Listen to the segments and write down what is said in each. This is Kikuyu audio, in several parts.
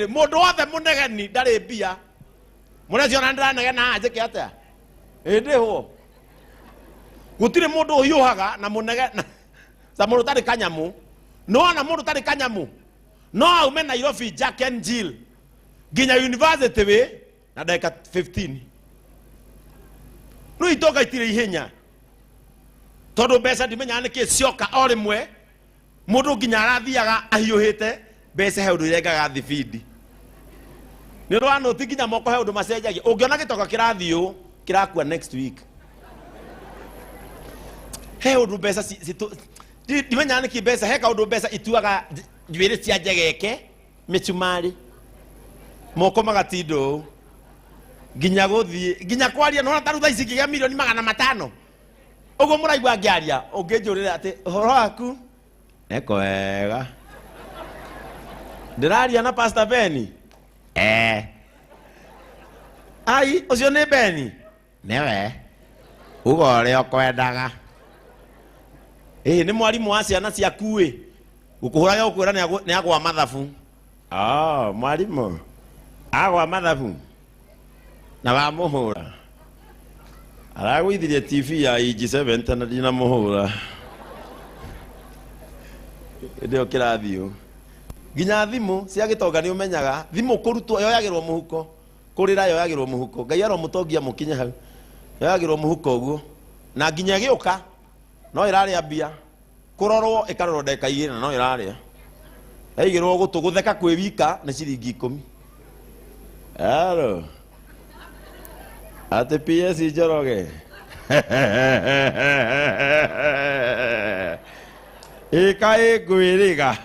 Mundu wothe munegeni ndari mbia. Murecio ona ndiranegena haha njike atia? Ĩ ndĩhwo. Gũtirĩ mũndũ ũhiũhaga na mũnege ta mũndũ ũtarĩ kanyamũ. Nĩwona mũndũ ũtarĩ kanyamũ no aume Nairobi Jack and Jill nginya university wĩ na ndagĩka 15. No itonga itirĩ ihenya tondũ mbeca ndimenyaga nĩkĩ cioka o rĩmwe. Mũndũ nginya arathiaga ahiũhĩte mbeca he ũndũ irengaga thibindi nĩ ũndũ wa nũti, nginya moko he ũndũ macenjagia. Ũngĩona gĩtonga kĩrathiĩ ũũ kĩrakua next week, he ũndũ mbeca ndimenyaga nĩkĩ mbeca he kaũndũ mbeca ituaga njuĩrĩ cia njegeke mĩcumarĩ, moko magatinda ũũ nginya gũthiĩ nginya kwaria. Nona ta rĩu thaa ici ingĩgĩa 500,000,000 ũguo mũraigua ngĩaria, ũngĩnjũrĩra atĩ ũhoro waku eko wega, ndĩraria na Pastor Beni. Ai, ũcio nĩ Beni, nĩwe uga ũrĩa ũkwendaga. Ĩ nĩ mwarimũ wa ciana ciaku ĩ gũkũhũraga gũkwĩra nĩ agwa mathabu. Ah, mwarimũ agwa mathabu na wamũhũra aragũithirie TV ya inji 70 na ndinamũhũra. Hĩndĩ ĩyo kĩrathiĩ ũũ. Nginya thimũ cia gĩtonga nĩ ũmenyaga thimũ kũrutwo yoyagĩrwo mũhuko, kũrĩra yoyagĩrwo mũhuko. Ngai aromũtongia mũkinye hau, yoyagĩrwo mũhuko ũguo, na nginya ĩgĩũka no ĩrarĩa mbia, kũrorwo ĩkarorwo ndagĩka igĩrĩ na no ĩrarĩa. Yaigĩrwo gũtũ gũtheka kwĩ wika nĩ ciringi 10. Hello. Atĩ PS Njoroge. Ĩka ĩngwĩrĩga.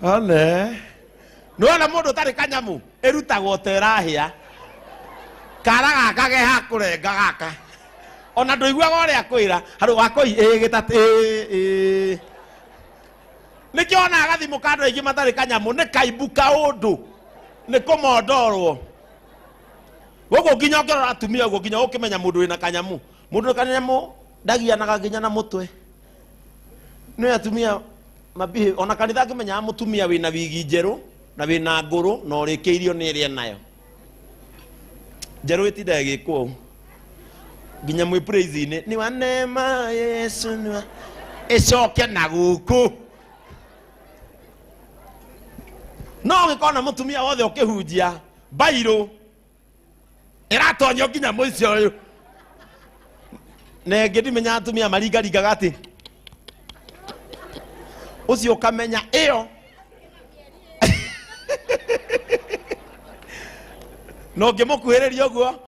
One. Nĩwona mũndũ ũtarĩ kanyamũ ĩrutagwo ta ĩrahĩa. Kara gaka ge hakũrenga gaka. Ona ndũiguaga ũrĩa akwĩra. Harũ wakoi ĩ gĩtatũ ĩ ĩ. Nĩkĩo onaga gathimũ ka andũ aingĩ matarĩ kanyamũ nĩ kaimbu kaũndũ. Nĩ kũmondorwo. Gũkũ nginya ũngĩrora atumia ũguo nginya ũkĩmenya mũndũ wĩna kanyamũ. Mũndũ wĩna kanyamũ ndagianaga nginya na mũtwe. Nĩ atumia mabihe ona kanitha ngĩmenyaga mũtumia wĩna wigi njerũ na wĩna ngũrũ na ũrĩkĩirio nĩ ĩrĩa nayo. Njerũ ĩtindaga ĩgĩkwo ũũ. Nginya mwĩ praise-inĩ nĩ wa neema Yesu nĩ wa ĩcoke na gũkũ. No ũngĩkona mũtumia wothe ũkĩhunjia bairũ ĩratonyio nginya mũico ũyũ. Na ĩngĩ ndimenya atumia maringaringaga atĩ ũcio ũkamenya ĩyo na ũngĩmũkuhĩrĩria ũguo.